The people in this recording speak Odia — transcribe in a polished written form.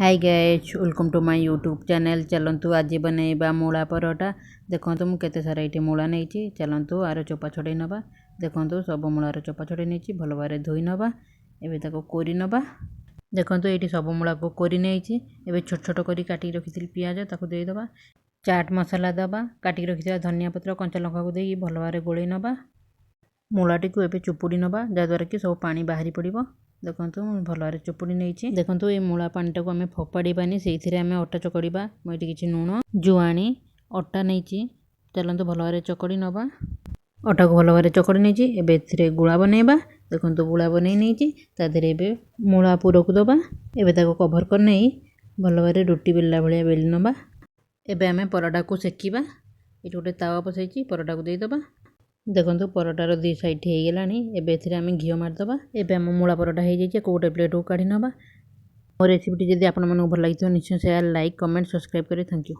Hi guys, welcome to my YouTube channel. ଚାଲନ୍ତୁ, ଆଜି ବନେଇବା ମୂଳା ପରଟା। ଦେଖନ୍ତୁ, ମୁଁ କେତେ ସାରା ଏଇଠି ମୂଳା ନେଇଛି। ଚାଲନ୍ତୁ, ଆର ଚୋପା ଛଡ଼େଇ ନେବା। ଦେଖନ୍ତୁ, ସବୁ ମୂଳାର ଚୋପା ଛଡ଼େଇ ନେଇଛି। ଭଲ ଭାବରେ ଧୋଇ ନେବା। ଏବେ ତାକୁ କୋରି ନେବା। ଦେଖନ୍ତୁ, ଏଇଠି ସବୁ ମୂଳାକୁ କୋରି ନେଇଛି। ଏବେ ଛୋଟ ଛୋଟ କରି କାଟିକି ରଖିଥିଲି ପିଆଜ, ତାକୁ ଦେଇଦେବା। ଚାଟ୍ ମସଲା ଦେବା। କାଟିକି ରଖିଥିବା ଧନିଆ ପତ୍ର, କଞ୍ଚା ଲଙ୍କାକୁ ଦେଇକି ଭଲ ଭାବରେ ଗୋଳେଇ ନେବା। ମୂଳାଟିକୁ ଏବେ ଚୁପୁଡ଼ି ନେବା, ଯାହାଦ୍ୱାରା କି ସବୁ ପାଣି ବାହାରି ପଡ଼ିବ। ଦେଖନ୍ତୁ, ମୁଁ ଭଲ ଭାବରେ ଚୁପୁଡ଼ି ନେଇଛି। ଦେଖନ୍ତୁ, ଏଇ ମୂଳା ପାଣିଟାକୁ ଆମେ ଫୋପାଡ଼ିବାନି, ସେଇଥିରେ ଆମେ ଅଟା ଚକଡ଼ିବା। ମୁଁ ଏଇଠି କିଛି ଲୁଣ, ଜୁଆଣି, ଅଟା ନେଇଛି। ଚାଲନ୍ତୁ, ଭଲ ଭାବରେ ଚକଡ଼ି ନେବା। ଅଟାକୁ ଭଲ ଭାବରେ ଚକଡ଼ି ନେଇଛି। ଏବେ ଏଥିରେ ଗୁଳା ବନେଇବା। ଦେଖନ୍ତୁ, ଗୁଳା ବନେଇ ନେଇଛି। ତା ଦେହରେ ଏବେ ମୂଳା ପୁରକୁ ଦେବା। ଏବେ ତାକୁ କଭର୍ କରିନେଇ ଭଲ ଭାବରେ ରୁଟି ବେଲିଲା ଭଳିଆ ବେଲି ନେବା। ଏବେ ଆମେ ପରଟାକୁ ସେକିବା। ଏଠି ଗୋଟେ ତାୱା ବସେଇଛି, ପରଟାକୁ ଦେଇଦେବା। ଦେଖନ୍ତୁ, ପରଟାର ଦୁଇ ସାଇଡ଼୍ ହେଇଗଲାଣି। ଏବେ ଏଥିରେ ଆମେ ଘିଅ ମାରିଦେବା। ଏବେ ଆମ ମୂଳା ପରଟା ହେଇଯାଇଛି। ଆକୁ ଗୋଟେ ପ୍ଲେଟ୍କୁ କାଢ଼ି ନେବା। ମୋ ରେସିପିଟି ଯଦି ଆପଣମାନଙ୍କୁ ଭଲ ଲାଗିଥିବ, ନିଶ୍ଚୟ ସେୟାର, ଲାଇକ୍, କମେଣ୍ଟ, ସବସ୍କ୍ରାଇବ୍ କରିବେ। Thank you.